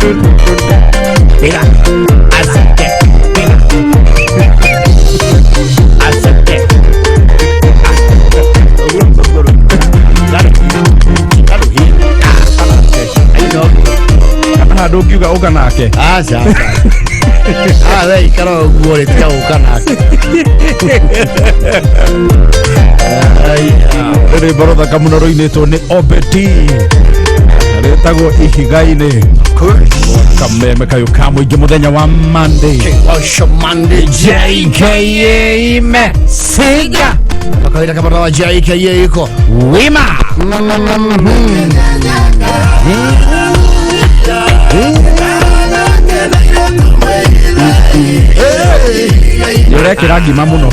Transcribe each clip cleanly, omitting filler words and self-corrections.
Piga. Asante. Piga. Asante. Kana ndũngiuga ũka nake. Aca aca. Ah, we ikara ũguo rĩ tiga gũka nake. Rwĩmbo rũthaka mũno rũinĩtwo nĩ Obeti rĩtagwo ihiga-inĩ. Kameme kayũ ka mũingĩ mũthenya wa Monday. Osho Monday. JKA Mesiga. Kama kawaida kama dawa JKA iko wima. Nĩũrekĩra ngima mũno.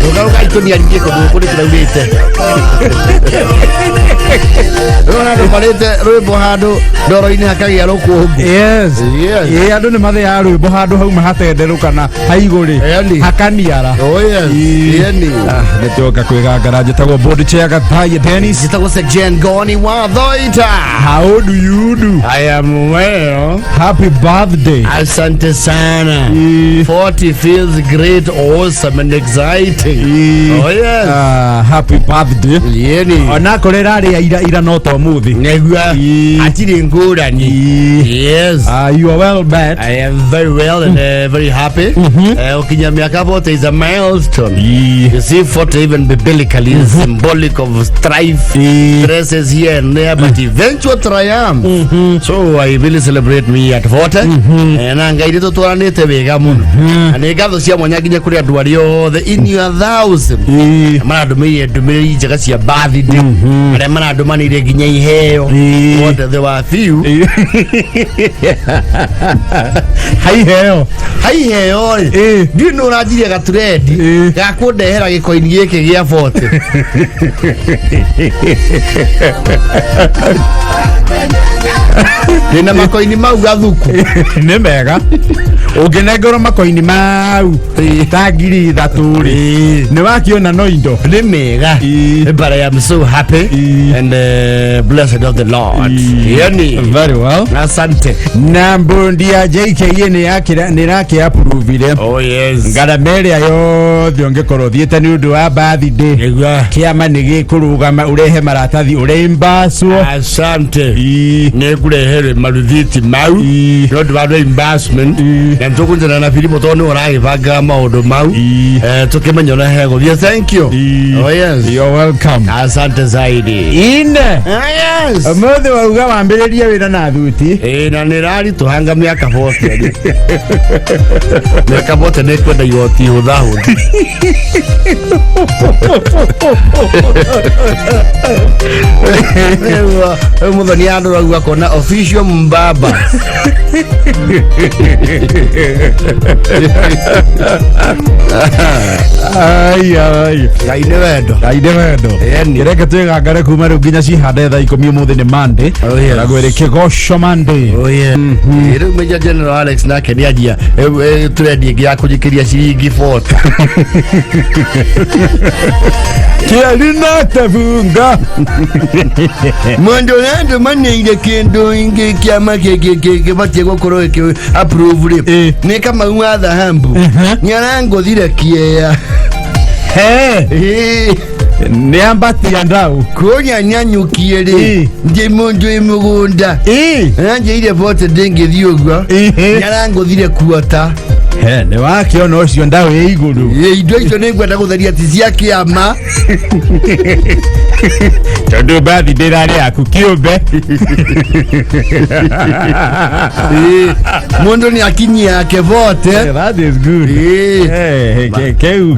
Rugaruga itũnia rĩngĩ kũndũ gũkũ nĩ kũraurĩte. Rũna andũ marĩte rwĩmbo handũ ndoro-inĩ hakagĩa rũkũngũ. Yes. Yes. Ĩĩ, andũ nĩ mathĩaga rwĩmbo handũ hauma hatenderũ kana haigũ rĩ Ĩni. hakaniara. Oh yes. Ĩni. Nĩtwoka kwĩgangara. Njĩtagwo board chair Gathaye Dennis. Njĩtagwo Sejen Goni wa Thoita. How do you do? I am well. Happy birthday. Asante sana. 40 feels great, awesome and exciting. Oh yes. Ah, happy birthday. Yeni. Onakorwo ĩrarĩ ya ira ira no to mũthĩ. Negua. Atirĩ ngũrani. Yes. Ah, you are well met. I am very well and very happy. Ukinya miaka 40 is a milestone. You see, 40 even biblically is symbolic of strife, stresses here and there, but eventual triumph. So I really celebrate me at 40. Na Ngai nĩ tũtwaranĩte wega mũno. Na nĩ ngatho cia mwanya nginya kũrĩ andũ arĩa othe in your thousand marandũmĩire ndũmĩrĩri njega cia birthday, arĩa marandũmanĩire nginya iheo. Othe there were few. Haiheo. Haiheo rĩ, ndiũĩ nũ ũranjirie gaturendi ga kũndehera gĩkoini gĩkĩ gĩa 40. Ndĩna makoini mau gathuku. Nĩ mega ũngĩnengerwo makoini mau ta 3,000 rĩ, nĩ wakiona no indo. Nĩ mega. But I am so happy and blessed of the Lord. Yani. Very well. Asante. Na mbundi ya JKA nĩ ĩrakĩ approve Oh yes. ngarama ĩrĩa yothe ũngĩkorwo ũthiĩte nĩ ũndũ wa birthday. Nĩguo. Kĩama nĩ gĩkũrũgama ũrehe maratathi ũreimbacwo. Asante. Nĩ ngũrehere maruthiti mau nĩ ũndũ wa reimbursement na nĩtũkũnjana na Filipo tondũ nĩwe ũragĩbanga maũndũ mau. Tũkĩmenya ũrĩa hegũthiĩ. Thank you. Oh yes. You're welcome. Asante zaidi. Ine. Ah, yes. Ũmũthĩ wauga wambĩrĩrie wĩra na thuti. Ĩĩ, na nĩ raritũhanga mĩaka 40 rĩ. Mĩaka 40 nĩ kwenda igoti hũthahũthi. Rĩu mũthoni andũ rauga kona official mbaba. Ai ai. Ngai nĩ wendo. Ngai nĩ wendo. Ĩni. Reke twĩgangare kuma rĩu nginya cihande thaa 10 ũmũthĩ nĩ Monday. Oh, yes. Na gwĩrĩ kĩgoco Monday. Oh yeah. Rĩu Major General Alex nake nĩ anjia trendi ĩngĩ ya kũnjĩkĩria ciringi 40. Kĩarina tabunga. Mũndũ ũrĩa ndũmanĩire kĩndũ ingĩ kĩama gĩbatiĩ gũkorwo gĩkĩ approve rĩ nĩ Kamau wa Thahabu nĩ arangũthire kĩea. He. Ĩĩ. Nĩ ambatia ndau. Kũrĩa nyanyũkie rĩ ndĩ mũndũ wĩ mũgũnda aranjĩire bote ndĩngĩthiĩ ũguo nĩ arangũthire kuota. He, nĩ wakĩona ũcio ndau ĩ igũrũ. Ĩ, indo icio nĩ ngwenda gũtheria ti cia kĩama. Tondũ mbathi ndĩrarĩ yaku kĩũmbe. Ĩ, mũndũ nĩ akinyia yake bote. That is good. Ĩ. Eh,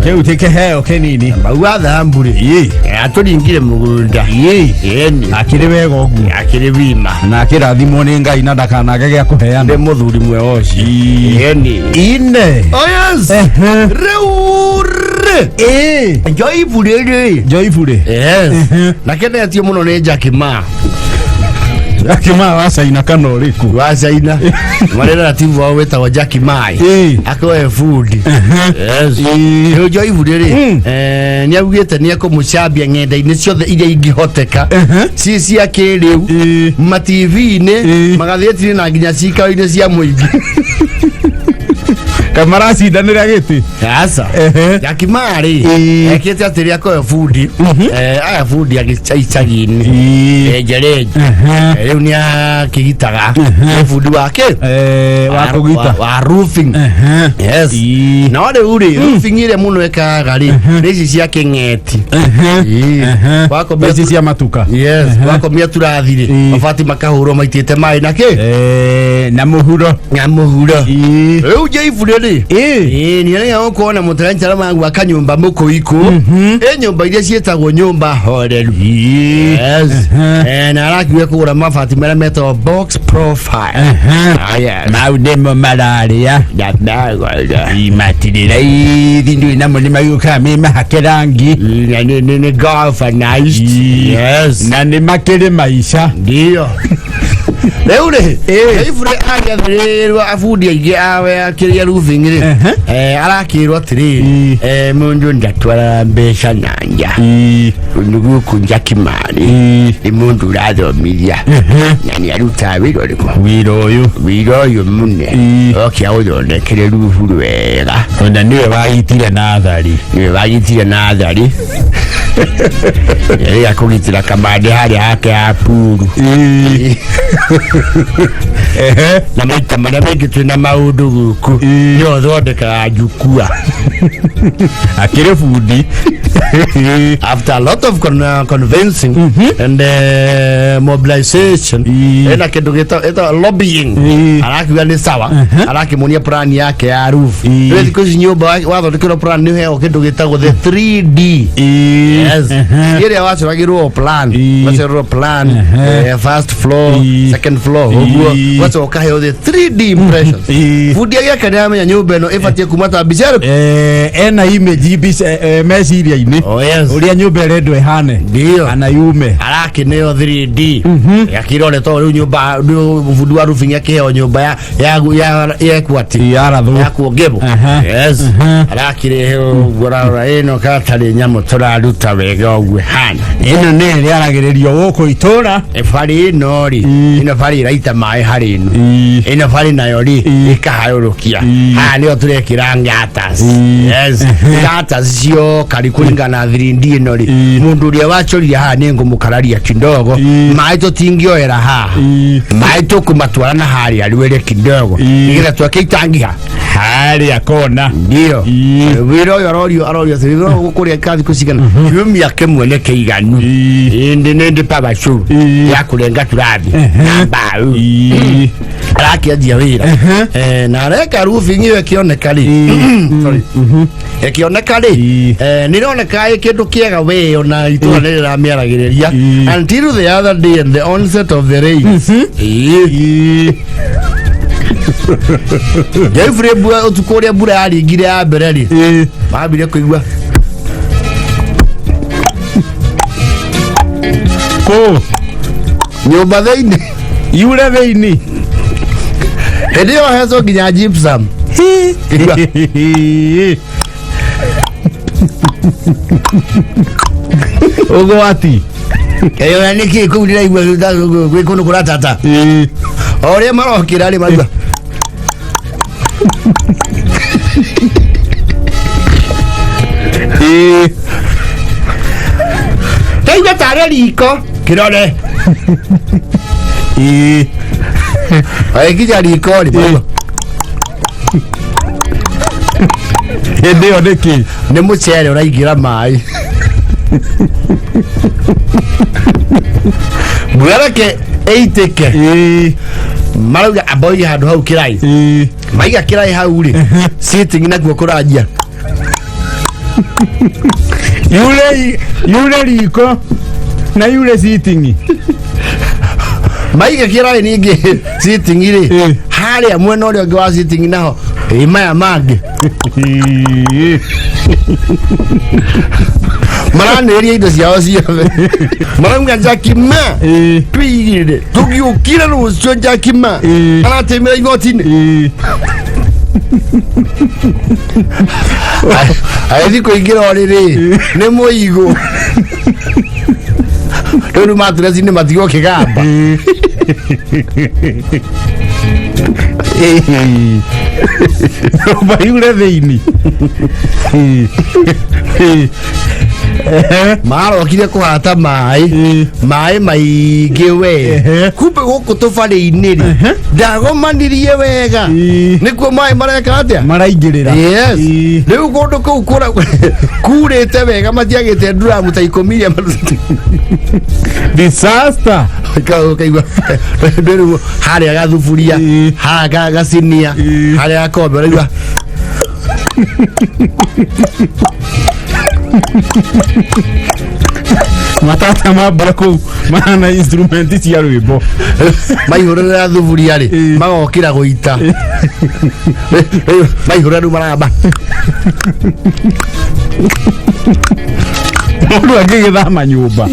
kĩu ti kĩheo kĩnini. Mau wa thambu rĩ atũringire mũgũnda. Ĩni. Akĩrĩ wega ũguo. Akĩrĩ wima. Na akĩrathimwo nĩ Ngai na ndakanage gĩa kũheana. Nĩ mũthuri mwega ũcio. Ĩni. Ine. Oh yes. Rĩu rĩ njoibu rĩrĩ. Njoibu rĩ. Yes. Na kenetio mũno nĩ Jackie Ma. Akĩmaa wa China kana ũrĩkũ? Wa China marĩ relative wao wĩtagwo Jackie Mai. Akoe bundi. Yes. Rĩu Joy Budi rĩ, nĩ augĩte nĩ ekũmũcambia ng'enda-inĩ ciothe iria ingĩhoteka, ci cia kĩrĩu, ma TV-inĩ, magathĩti-inĩ na nginya cikaro-inĩ cia mũingĩ. Kamaracindanĩra gĩtĩ. Aca. Jackie Mai rĩ, ekĩte atĩrĩ, akoe bundi, aya bundi agĩca icagi-inĩ, enjerenje. Rĩu nĩ akĩgitaga. Nĩ bundi wake Wa kũgita. wa roofing. Yes. No rĩu rĩ, roofing ĩrĩa mũno ĩkaga rĩ, nĩ ici cia kĩng'eti. Wakomia Ici cia matuka. Yes, wakomia turathi rĩ, mabati makahũrwo maitĩte maĩ na kĩ? Na mũhuro. Na mũhuro. Rĩu Jaiburi rĩ, ĩĩ nĩ arĩa gũkorwo na mũtaratara wa gwaka nyũmba mũkũikũ, ĩ nyũmba iria ciĩtagwo nyũmba horeru. Yes. Na arakiuga kũgũra mabati marĩa metagwo box profile. Ah, yes. Mau nĩmo mararĩa. Matirĩ raithi, ndũĩ namo nĩ magĩũkaga me mahake rangi. Na nĩ galvanized. Yes. Na nĩ makĩrĩ maica. Ndio rĩu rĩ, Jaiburi agĩathĩrĩrwo abundi aingĩ awe akĩrĩa roofing rĩ, arakĩrwo atĩrĩrĩ, mũndũ ndatwaraga mbeca na nja. Nĩguo Jackie Mai nĩ mũndũ ũrathomithia na nĩ arutaga wĩra ũrĩkũ? Wĩra ũyũ. Wĩra ũyũ mũne. Oke aũthondekere rubu rwega. Ona nĩwe wagitire nathari. Nĩwe wagitire nathari rĩrĩa kũgitĩra kamande harĩa hake ha puru. Na maita marĩa maingĩ twĩna maũndũ gũkũ, nĩwe ũthondekaga njukua. Akĩrĩ bundi. After a lot of convincing and mobilization, ena kĩndũ gĩta lobbying, arakiuga nĩ sawa. Arakĩmuonia plan yake ya roof. Rĩu thikũ ici nyũmba wathondekerwo plan nĩ ũheagwo kĩndũ gĩtagwo the 3D. Yes. Ĩrĩa wacoragĩrwo plan, wacorerwo plan, first floor, second floor, ũguo. Wacoka ũkaheo the 3D impressions. Bundi agĩaka nĩ aramenya nyũmba ĩno ĩbatiĩ kuma ta mbica ĩrĩkũ. Ena image mbica meciria-inĩ. Oh, yes. Ũrĩa nyũmba ĩrendwo ĩhane. Ndio. Kana yume. Arakĩneo 3D akĩrore to rĩu nyũmba rĩu bundi wa roofing akĩheo nyũmba ya equity Yarathwo. Ya kuongerwo. Yes. Arakĩrehe ũguo, ararora ĩno katarĩ nyamũ tũraruta wega ũguo hana. Ĩno nĩ ĩrĩa aragĩrĩrio gũkũ itũra. Barĩ ĩno rĩ, ĩno barĩ ĩraita maĩ harĩ ĩno, ĩno barĩ nayo rĩ ĩkaharũrũkia. Haha nĩho tũrekĩra gutters. Yes, gutters cioka rĩ, kũringana na 3D ĩno rĩ, mũndũ ũrĩa wacorire haha nĩ ngũmũkararia kidogo. Maĩ tũtingĩoera haha, maĩ tũkũmatwara na harĩa rwere kidogo, nĩgetha twake itangi ha harĩa kona. Ndio. Wĩra ũyũ arorio atĩrĩ, wĩra ũyũ gũkũrĩa ka thikũ cigana? Kiumia kĩmwe nĩ kĩiganu. Ĩndĩ nĩ ndĩ pabacũ ya kũrenga turathi na mbaũ. Arakĩanjia wĩra. Na areka roofing ĩyo ĩkĩoneka rĩ, sorry, ĩkĩoneka rĩ, nĩ ĩroneka ĩ kĩndũ kĩega we ona itũra nĩ rĩramĩaragĩrĩria until the other day and the onset of the rains. Jeffrey mbura ũtukũ ũrĩa mbura yaringire ya mbere rĩ, mambire kũigua Kũ? Nyũmba thĩinĩ. Yure thĩinĩ. Hĩndĩ ĩyo hecwo nginya gypsum. Igua. Ũgwati. Ĩyo na nĩkĩ kũu ndĩraigua gwĩ kũndũ kũratata. O ũrĩa marokĩra rĩ, maigua ndaigua tarĩ riko kĩrore. Agĩkinya riko rĩ, maigua Hĩndĩ ĩyo nĩkĩ? Nĩ mũcere ũraingĩra maĩ. Mbura reke ĩitĩke. Marauga amboige handũ hau kĩrai. Maiga kĩrai hau rĩ, sitting nakuo kũranjia. Yure yure riko na yure sitting. Maiga kĩrai ningĩ sitting rĩ, harĩa mwena ũrĩa ũngĩ wa sitting naho ĩ maya mangĩ. Maranĩrĩria indo ciao ciothe. Marauga Jakima twĩigĩrĩre tũgĩũkire rũciũ Jakima aratĩmĩra igoti-inĩ. Agĩthiĩ kũingĩra ũrĩrĩ nĩ mũigũ. Rĩu nĩ matureci-inĩ matigwo kĩgamba. Nyũmba yure thĩinĩ. Marokire kũhata maĩ maĩ maingĩ we. Kumbe gũkũ tũbarĩ-inĩ rĩ ndagomanirie wega nĩkuo maĩ mareka atĩa? Maraingĩrĩra. Yes. Rĩu kũndũ kũu kũra kurĩte wega matiagĩte nduramu ta 10 iria marutĩte. Disaster. Ũkaigua rĩu harĩa gathuburia, haha gacinia, harĩa gakombe ũraigua. Matata mambura kũu mahana instrument cia rwĩmbo. Maihũrĩrĩra thuburia rĩ magokĩra gũita. Rĩu maihũrĩra rĩu maramba. Mũndũ angĩgĩthama nyũmba.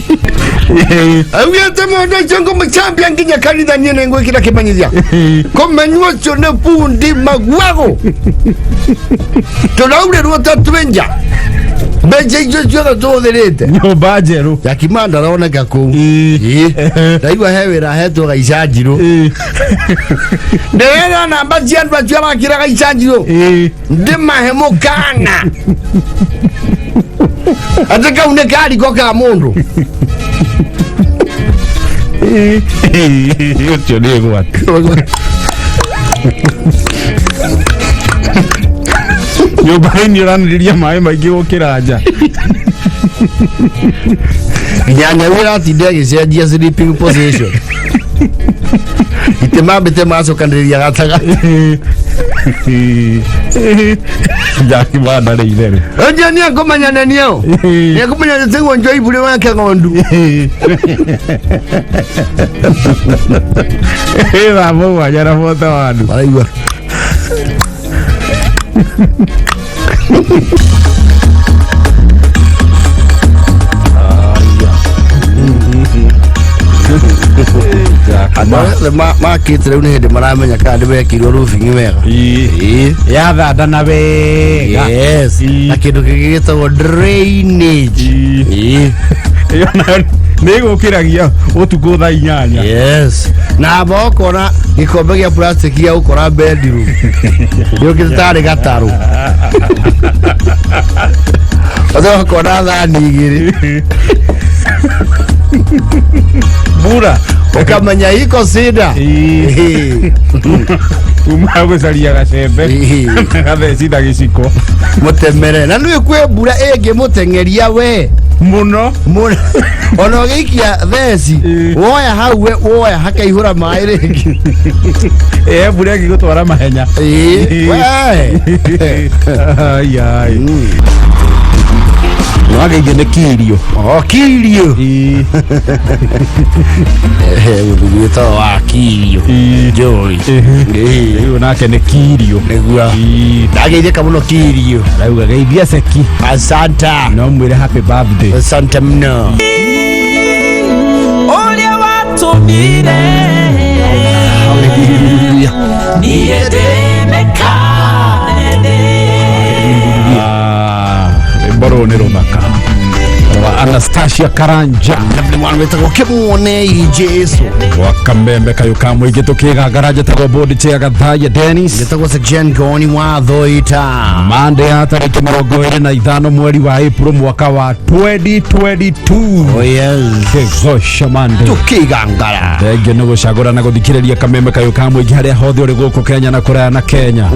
Augĩte mũndũ ũcio ngũmũcambia nginya kanitha niĩ nĩ ngwĩkĩra kĩmenyithia kũmenywo ũcio nĩ bundi maguagũ tũraurĩrwo ta twĩ nja mbeca icio ciothe tũhũthĩrĩte. Nyũmba njerũ. Jakima ndaroneka kũu. Ĩ. Ndaigua he wĩra ahetwo gaicanjirũ. Ndĩrera namba cia andũ acio arakĩra gaicanjirũ ndĩmahe mũkana atĩ kau nĩ kariko ka mũndũ. Ũcio nĩ gwati nyũmba thĩinĩ ũranĩrĩria maĩ maingĩ gũkĩra nja. Nginya nyau ĩratinda ĩgĩcenjia sleeping position itĩ mambĩte macokanĩrĩria gatagatĩ. Jaki mandarĩ itherũ. Ũcio nĩ akũmenyana nĩo nĩ akũmenyana tiguo njoibũrĩ wake ng'ondu. Thaa 7 na 41. Maraigua. Andũ arĩa othe makĩte rĩu nĩ hĩndĩ maramenya kana nĩ mekirwo roofing wega. Ĩĩ. Yathandana wega. Yes. Na kĩndũ kĩngĩ gĩtagwo drainage. Ĩĩ. Ĩyo nayo nĩ ĩgũkĩragia ũtukũ thaa 8. Yes. Na amba ũkona gĩkombe gĩa plastic gĩa gũkora bedroom. Gĩũkĩte tarĩ gatarũ. Ũcoke ũkona thani igĩrĩ. Mbura. Ũkamenya iko cida. Ĩĩ. Uma gũcaria gacembe. Gathecitha gĩciko. Mũtemere. Na nĩ kwĩ mbura ĩngĩmũteng'eria we. Mũno. Mũno. Ona ũgĩikia theci woya hau we woya hakaihũra maĩ rĩngĩ. Ĩ mbura ĩngĩgũtwara mahenya. Ĩĩ. We. Ai ai. Wagĩire nĩ kirio. O kirio. Mũthuri wĩtagwo wa kirio. Joy. Rĩu nake nĩ kirio. Nĩguo. Ndageithĩka mũno kirio. Rauga geithia ceki. Asanta. No mwĩre happy birthday. Asante mno. Ũrĩa watũmire Hallelujah. niĩ ndĩmĩkanene. Rwĩmbo rũrũ nĩ rũthaka rwa Anastasia Karanja. Nĩ mwana wĩtagwo kĩmuonei Jesu. Wa kamembe kayũ ka mũingĩ tũkĩgangara njĩtagwo bodi chair Gathaiya Dennis. Njĩtagwo Sejen Goni wa Thoita. Mande ya tarĩki 25 mweri wa April mwaka wa 2022. Oh yes. Kĩgoco Mande. Tũkĩgangara. Thengio nĩ gũcagũra na gũthikĩrĩria kameme kayũ ka mũingĩ harĩa hothe ũrĩ gũkũ Kenya na kũraya na Kenya.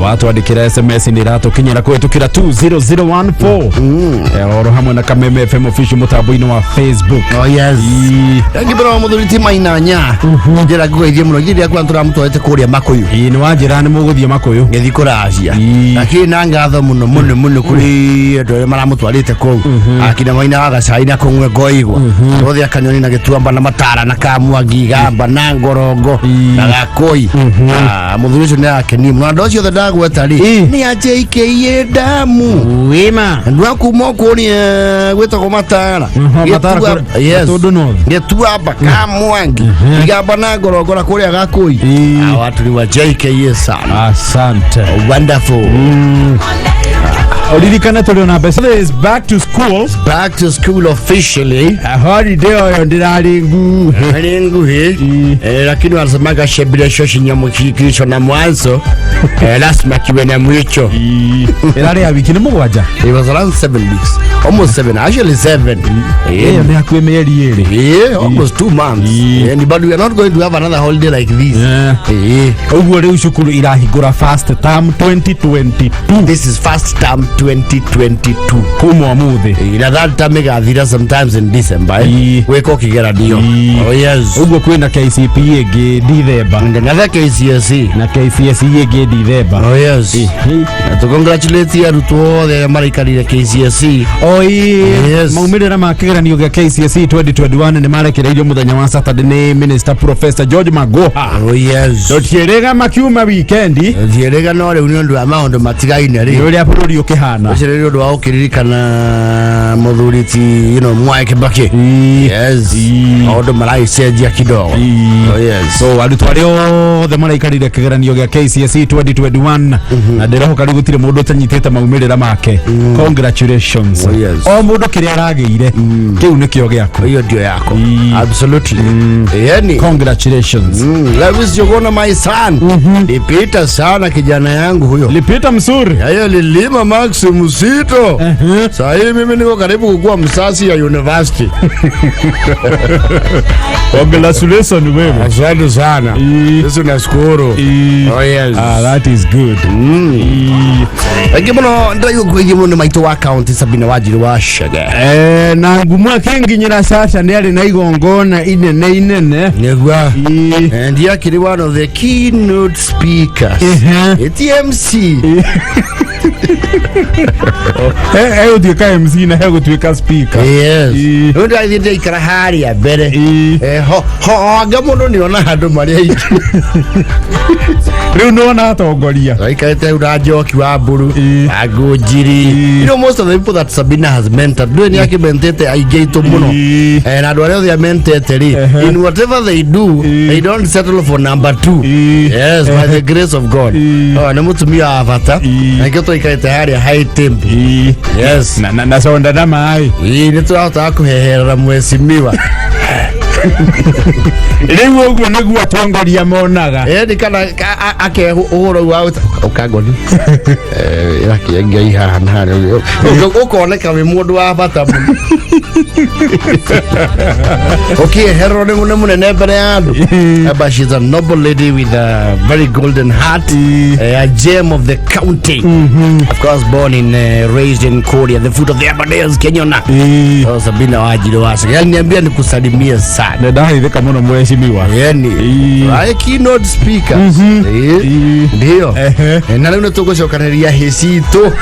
Watwandĩkĩra SMS nĩ iratũkinyĩra kũhĩtũkĩra 20014. Oro hamwe na Kameme FM. FM official mũtambo-inĩ wa Facebook. Oh yes. Ii. Thank you bro muthuri ti mainanya. Njira ngugeithie muno njira yakwa turamutwarite kuria Makuyu. Ii, nĩ wanjĩra nĩ mũgũthiĩ Makuyu. Ngĩthiĩ kũracia. Ii. Lakini na ngatho mũno mũno mũno kũrĩ andũ arĩa maramũtwarĩte kũu. Akina maina wa gacai na kũng'we ngoigwa. Othe akanyoni na gĩtuamba na matara na kamwangi gamba na ngorongo Ii. na gakoi. Ah, mũthuri ũcio nĩ arakenia mũno. Andũ acio othe ndagweta rĩ Ii. nĩ a JKA damu. Wĩma. Andũ a kuma kũrĩa gwĩtagwo Matara. Matara Gĩtua- Yes. Gatundu North. Gĩtuamba Kamwangi Igamba na Ngorongoro kũrĩa Gakũi. Ii. Hawa watu ni wa JKA sana. Asante. Wonderful. Uririkane tũrĩ ona mbeca. This is back to school. Back to school officially. Holiday ũyũ ndĩrarĩ nguhĩ. Nĩ nguhĩ. Ii. Eh, lakini wanasemaga shebile sho shinyamo kilicho na mwanzo eh, lazima kiwe na mwisho. Ĩrarĩ ya wiki nĩ mũgwanja. It was around 7 weeks, almost seven, actually seven. Ĩyo Yeah. nĩ hakuhĩ mĩeri ĩrĩ. Yeah, almost 2 months. Ii. Yeah, but we are not going to have another holiday like this. Yeah. Yeah. Ũguo rĩu cukuru irahingũra first term 2022 This is first term 2022. kuma ũmũthĩ. Na that term ĩgathira sometimes in December. Ii. Eh? Wĩka ũkĩgeranio. Ii. Oh yes. Ũguo kwĩna KCPE ĩngĩ Dithemba And another KCSE. na KCSE ĩngĩ Dithemba. Oh yes. Na tũ congratulate arutwo othe arĩa maraikarire KCSE. Oi, Yes. maumĩrĩra ma kĩgeranio gĩa KCSE 2021 nĩ marekereirio mũthenya wa Saturday nĩ Minister Professor George Magoha. Oh yes. Tũtiĩrĩga makiuma wikendi Thiĩrĩga no rĩu nĩ ũndũ wa maũndũ matigaine nĩ rĩ. ũrĩa bũrũri ũkĩhana. Ũcio nĩ ũndũ wa gũkĩririkana mũthuri ti you know, Mwai Kibaki. Ii. Yes. Ii. Maũndũ maragĩcenjia kidogo. Ii. Oh yes. So arutwo arĩa othe maraikarire kĩgeranio gĩa KCSE 2021 na ndĩrehoka rĩu gũtirĩ mũndũ ũtanyitĩte maumĩrĩra make. Congratulations. Oh, yes. O mũndũ kĩrĩa aragĩire kĩu nĩkĩo gĩaku. Hiyo ndio yako. Ii. Absolutely. Yani. Congratulations. Lewis Jogona my son. Lipita sana kijana yangu huyo. Lipita mzuri. Yeye lilima max msito. Saa hii mimi niko karibu kukuwa msasi ya university. Congratulations wewe. Asante sana. Ii. Sisi nashukuru. Ii. Oh yes. Ah, that is good. Ii. Thank muno ndiraigua kwĩgiĩ mũno nĩ maitũ wa county Sabina Wanjiru wa Chege. Eh, na ngumo akĩnginyĩra Sasha nĩ arĩ na igongona inene inene. Nĩguo. Ii. And he actually one of the keynote speakers. Ehe. TMC. Egũtuĩka MC na egũtuĩka speaker. Yes. Ii. Rĩu ndĩrathiĩ ndĩraikara harĩa mbere. Ii. Eh, ho ho anga mũndũ nĩona andũ marĩa aingĩ. Rĩu nĩwona atongoria. Aikarĩte hau na Njoki wa Mburu, Ii. na Ngũnjiri. Ii. You know most of the people that Sabina has mentored, ndũĩ nĩ akĩmentete aingĩ aitũ mũno. Ii. Eh, na andũ arĩa othe amentete rĩ, Ehe. in whatever they do, Ii. they don't settle for number two. Ii. Yes, by the grace of God. Ii. Oh, nĩ mũtumia wa bata. Ii. Na nĩkĩo tũikarĩte harĩa high table. Ii. Yes. Na conda na maĩ. Ii, nĩ tũrahotaga kũheherera mheshimiwa. Rĩu ũguo nĩguo atongoria monaga. Ĩni kana ake ũhoro wa ũkangoni ĩrakĩengia haha na harĩa ũkoneka wĩ mũndũ wa bata mũno ũkĩehererwo nĩ nĩ mũnene mbere ya andũ. But she's a noble lady with a very golden heart, a gem of the county, of course born in raised in Korea, the foot of the Aberdares, Kenyona. Ii. So Sabina Wanjiru wa Chege aliniambia nikusalimie sana. Nĩ ndageithĩka mũno mheshimiwa. Yani Ii. aye keynote speaker. Ii. Ii. Ndio. Ehe. Eh, na rĩu nĩ tũgũcokanĩria hĩ citũ.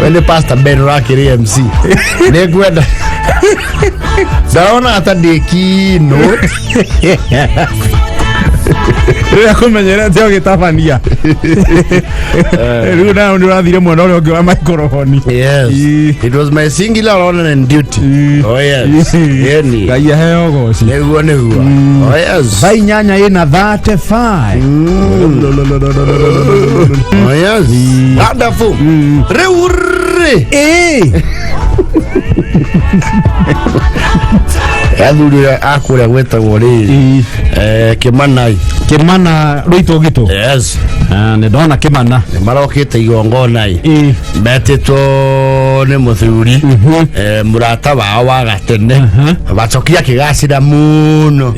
We nĩ Pastor Ben ũrakĩrĩ MC. Nĩ ngwenda ndona ata ndĩ keynote. Rĩrĩa kũmenyerete ũgĩtabania. Rĩu nawe nĩ ũrathire mwena ũrĩa ũngĩ wa microphone. Yes. Ii. It was my singular honor and duty. Ii. Oh yes. Yani. Ngai aheo ũgoci. Nĩguo nĩguo. Oh yes. Thaa inyanya ĩna 35. Oh yes. Wonderful. Rĩu rĩ. Ĩĩ. Athuri a kũrĩa gwĩtagwo rĩ Ii. Kĩmanai. Kĩmana rũitũ gitũ. Yes. Ah, nĩ ndona Kĩmana. Nĩ marokĩte igongona Ĩĩ. Metĩtwo nĩ mũthuri, mũrata wao wa gatene bacokire akĩgacĩra mũno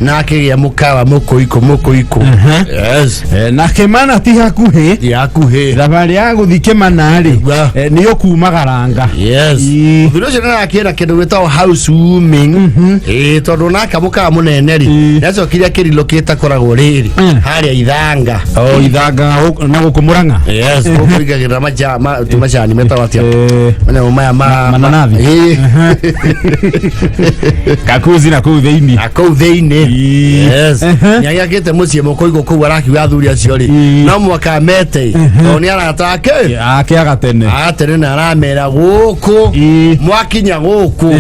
na akĩgĩa mũkawa mũkũikũ mũkũikũ. Yes. Na Kĩmana ti hakuhĩ. Ti hakuhĩ. Thabarĩ ya gũthiĩ Kĩmana rĩ, Nĩguo. Nĩ ũkumagaranga. Yes. Mũthuri ũcio nĩarakĩenda kĩndũ gĩtagwo house warming. Ĩĩ, tondũ naka mũkawa mũnene rĩ, nĩacokire akĩrilokĩta koragwo rĩrĩ harĩa Ithanga. O Ithanga na gũkũ Mũrang'a. Yes, gũkũ maja macani metagwo atĩa? Manyamũ maya ma Mananathi. Ĩĩ. Kakuzi na kũu thĩinĩ. Na kũu thĩinĩ. Yes. Nĩagĩakĩte mũciĩ mũkũigũ kũu, arakiuga athuri acio rĩ, no mwaka mete tondũ nĩ arata ake. Ake agatene. Agatene na aramera gũkũ, mwakinya gũkũ,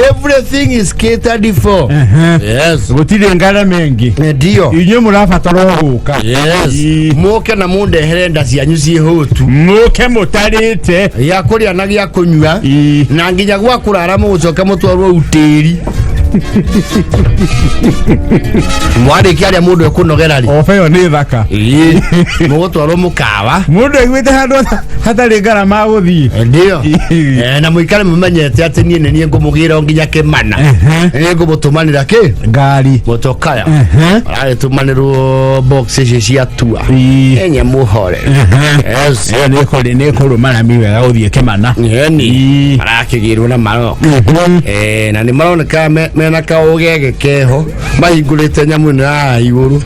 everything is catered for. Yes. Gũtirĩ ngarama ĩngĩ. Ndio. Inyuĩ mũrabatara o gũka. Yes. Mũke na mũndehere nda cianyu ciĩ hũtu. Mũke mũtarĩte. Gĩa kũrĩa na gĩa kũnyua na nginya gwa kũrara, mũgũcoka mũtwarwo utĩri mwarĩkia arĩa mũndũ ekũnogera rĩ. Oba ĩyo nĩ thaka. Ĩĩ, mũgũtwarwo mũkawa. Mũndũ aiguĩte handũ hatarĩ ngarama gũthiĩ. Ndio. Na mũikare mũmenyete atĩ niĩ nĩ niĩ ngũmũgĩra o nginya Kĩmana. Nĩ ngũmũtũmanĩra kĩ? Ngari. Mũtokaya aragĩtũmanĩrwo box ici cia tua enye mũhore. Yes. Ĩyo nĩ ĩkũrũma rami wega gũthiĩ Kĩmana. Ĩni marakĩgĩrwo na maroka. Na nĩ maroneka mena kaũgege keho mahingũrĩte nyamũ ĩno ya igũrũ.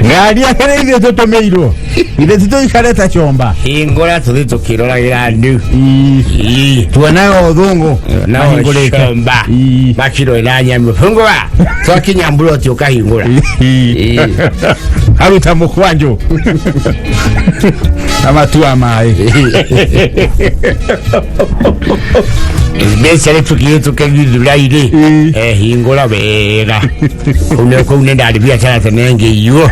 Ngari akĩrĩ ithuĩ tũtũmĩirwo ithe titũikare ta comba. Hingũra tũthiĩ tũkĩroragĩra andũ. Tuonaga ũthũngũ Na mahingũrĩte. comba makirorera nyamũ, hingũra twakinya mburoti ũkahingũra. Aruta mũkwanjũ na matua maĩ. Mbeca rĩ tũkiĩ tũkĩgithũra-irĩ. Hingũra wega kũu kũu nĩ ndarĩ biacara tene ngĩiywo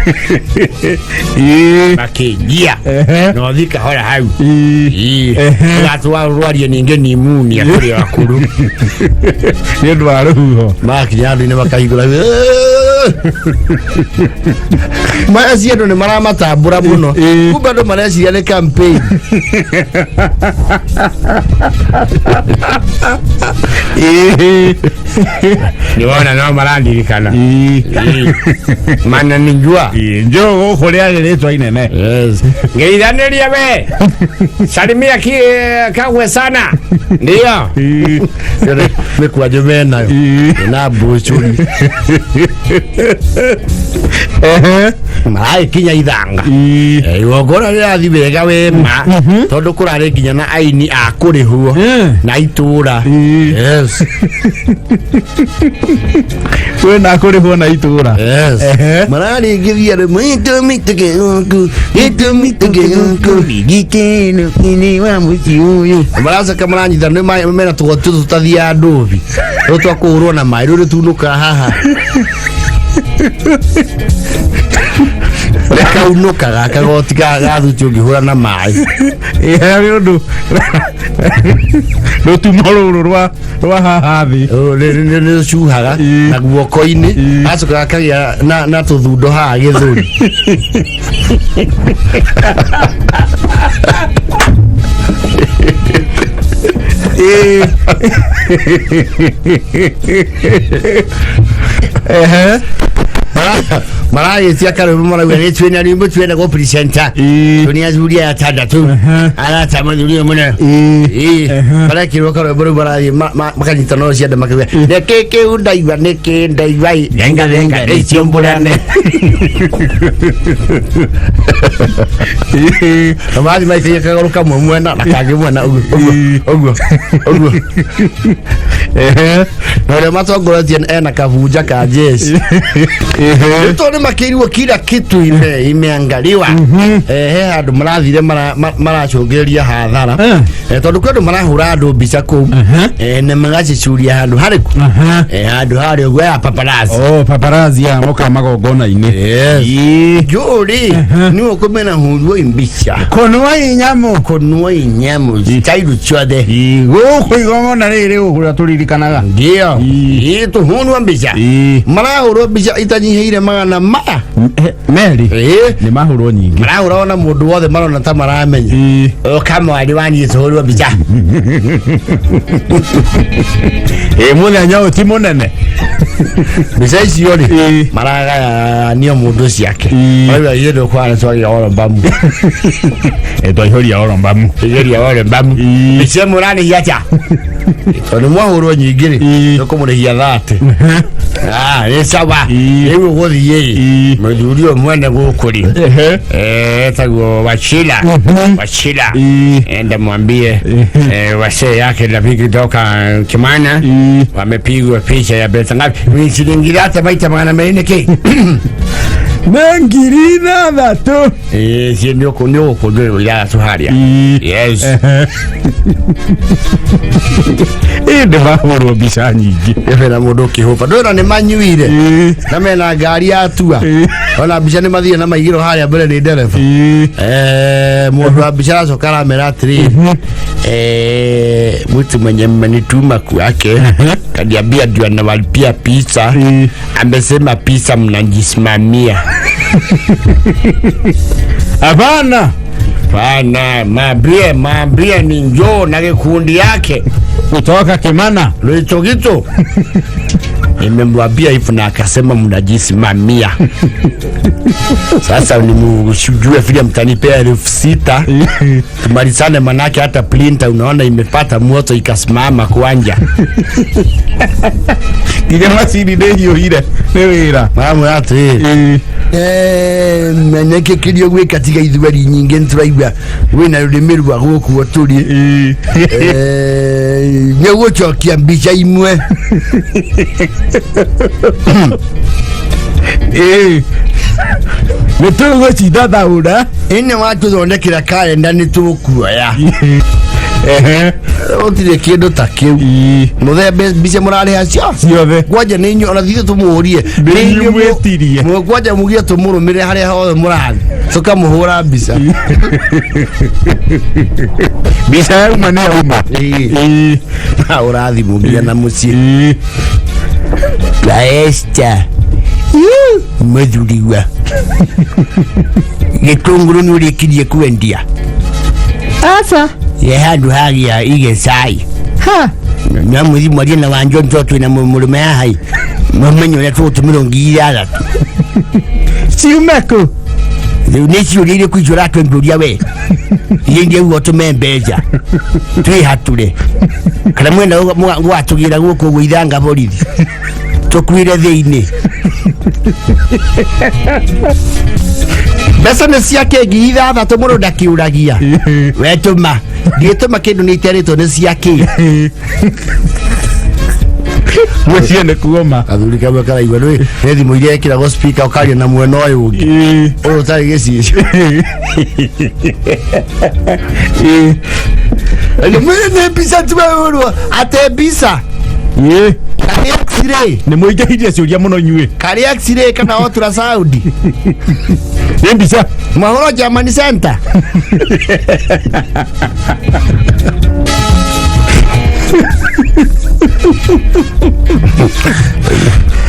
makĩnjia na ũthiĩ kahora hau. Ũgatwarwarie ningĩ nimunia kũrĩ akũrũ. Nĩ ũndũ wa rũhuho. Makinya andũ-inĩ makahingũra maya ci andũ nĩ maramatambũra mũno. Kumbe andũ mareciria nĩ campaign. Nĩ wona no marandirikana. Mana nijua. Njũ gũkũ rĩarĩ rĩtwa inene. Yes. Ngeithanĩria we. Salimia ki kagwe sana. Ndio. Mĩkwanjũ menayo. Na mbucuri. Maragĩkinya Ithanga. Igongona rĩrathiĩ wega wema tondũ kũrarĩ nginya na aini a kũrĩhwo na itũra. Yes. Kwĩna kũrĩhwo na itũra. Yes. Mararĩngĩthia rĩ mĩtũ mĩtũke gĩtũmi tũke Gĩkeno kĩnĩ wa mũciĩ ũyũ. Maracoka maranyita nĩ mena tũgoti tũtũ tũtathiaga ndũbi rũ twa kũhũrwo na maĩ rũ rĩtunũkaga haha rĩkaunũkaga kagoti ga thuti ũngĩhũra na maĩ. Nĩ ũndũ rũtumo rũrũ rwa haha thĩ. Nĩ rũcuhaga na guoko-inĩ, gacoka gakagĩa na tũthundo haha gĩthũri. Maragĩtia karwĩmbo marauga nĩ twĩna rwĩmbo twenda gũ presenter. Tũnĩ athuri aya atandatũ arata mũthuri ũyũ mũno. Marekĩrwo karwĩmbo rĩu marathiĩ makanyita no cianda makauga nĩkĩ kĩu ndaigua nĩkĩ ndaigua ĩ thenga thenga rĩcio mbũrane na marathiĩ maikagia kagũrũ kamwe mwena na kangĩ mwena ũguo ũguo ũguo ũguo na ũrĩa matongoretie ena kabunja ka jeshi. Nĩ tondũ nĩ Makĩirwo kila kitu imeangaliwa. He handũ marathire maracũngĩrĩria hathara. Tondũ kwĩ andũ marahũra andũ mbica kũu na magacicuria handũ harĩkũ? Handũ harĩa ũguo ya paparazzi. Oh, paparazzi ya moka magongona-inĩ. Yes. Ii. Njũrĩ nĩwe ũkũmena hũrwo mbica. Kũnua inyamũ. Kũnua inyamũ style ciothe. Ii, gũkũ igongona rĩrĩ gũkũ ũrĩa tũririkanaga. Ndio. Ii. Ii, tũhũrwo mbica. Ii. Marahũrwo mbica itanyihĩire magana maya. Meri Ĩĩ. nĩ mahũrwo nyingĩ. Marahũra ona mũndũ wothe marona ta maramenya. Ii. Ũka mwarĩ wa niĩ tũhũrwo mbica. Ĩ mũthenya ũyũ ti mũnene. Mbica icio rĩ Ĩĩ. maragayanio mũndũ ciake. Ĩĩ. Marauga ithuĩ ndũkwana twagia oro mbamu. Ĩ twaihũria oro mbamu. Igeria oro mbamu. Ĩĩ. Mbica ĩmwe ũrarĩhia atĩa? Tondũ mwahũrwo nyingĩ rĩ Ĩĩ. tũkũmũrĩhia 30. Ah, nĩ sawa. Ĩĩ. Rĩu ũgũthiĩ rĩ Ĩĩ. mũthuri ũyũ mwene gũkũ rĩ Ehe. Etagwo Wachila. Wachila. Ĩĩ. Enda mwambie wasee yake rafiki toka Kimana Ĩĩ. wamepigwa picha ya pesa ngapi? Ni shilingi lata maita 200 niki. Nĩ 6,000. Si ndio kunyo kunyo ya tuharia. Ĩĩ. Yes. Ĩ nĩ mahũrwo mbica nyingĩ. Efe na mundu kihupa. Ndona ni manyuire. Ĩĩ. Na mena ngari ya tua. Ĩĩ. Ona mbica nĩ mathire na maigĩrwo harĩa mbere nĩ ndereba. Ĩĩ. Mundu wa mbica aracoka aramera atĩrĩrĩ, mtu mwenye mmenituma kwake kaniambia ndio anawalipia pizza. Ĩĩ. Amesema pizza mnajisimamia. Hapana. Pana maambie maambie ni njoo na kikundi yake Kutoka Kimana. Loitokito. Nimemwambia hivyo na akasema mnajisimamia. Sasa nimsijue vile mtanipea 6,000 tumalizane, manake hata printer unaona imepata moto ikasimama kwanja. Nginya macini nĩ hiũhire nĩ wĩra. Maramwĩra atĩrĩrĩ, Ĩĩ. Menyeke kĩrĩa ũgwĩka tiga ithweri nyingĩ nĩtũraigua wĩna rũrĩmĩ rwa gũkũ tũrĩ. Ĩĩ. Nĩũgũcokia mbica imwe. Ĩĩ. Nĩ tũgũcithathaũra. Ĩno watũthondekera karenda nĩtũkuoya. Ehe. Gũtirĩ kĩndũ ta kĩu. Ĩĩ. Mũthembe mbica mũrarĩha cio Ciothe. kwanja nĩ inyuĩ ona thithe tũmũrie. Nĩ inyuĩ mwĩtirie. Kwanja mugie tũmũrũmĩrĩre harĩa hothe mũrathiĩ tũkamũhũra mbica. Mbica yauma nĩ yauma. Ĩĩ. Ĩĩ. Ũrathiĩ mũnginya na mũciĩ. Ĩĩ. La Esther mũthuriwa gĩtũngũrũ nĩ ũrĩkirie kwendia? Aca. Ye handũ hagĩa igecai Ha. na mũthi mwarie na wanjo nto twĩna mũrũme haha ĩ mũmenye ũrĩa tũgũtũmĩrwo 6,000. Ciume kũ? Rĩu nĩ ciũria irĩkũ icio ũratwenguria we? Iria ingĩuga ũtũme mbeca twĩhatũre kana mwena gwatũgĩra gũkũ ũguo ithanga borithi tũkuire thĩinĩ mbeca nĩ ciake 6,000 mũndũ ndakiũragia wetũma ngĩtũma kĩndũ nĩ iterĩtwo nĩ ciake. Mũciĩ nĩ kuoma. Athuri kamwe karaigua nĩ nĩ thimũ iria ĩkĩragwo speaker ũkaria na mwena ũyũ ũngĩ Ĩĩ. ũyũ ũtarĩ gĩcicio. Ĩĩ. Nĩ mbica tuehũrwo ate mbica. Ĩĩ. Karĩ x-ray. Nĩ mũingĩhirie ciũria mũno inyuĩ. Karĩ x-ray kana ultrasound? Nĩ mbica. Mwahũrwo Germany Center.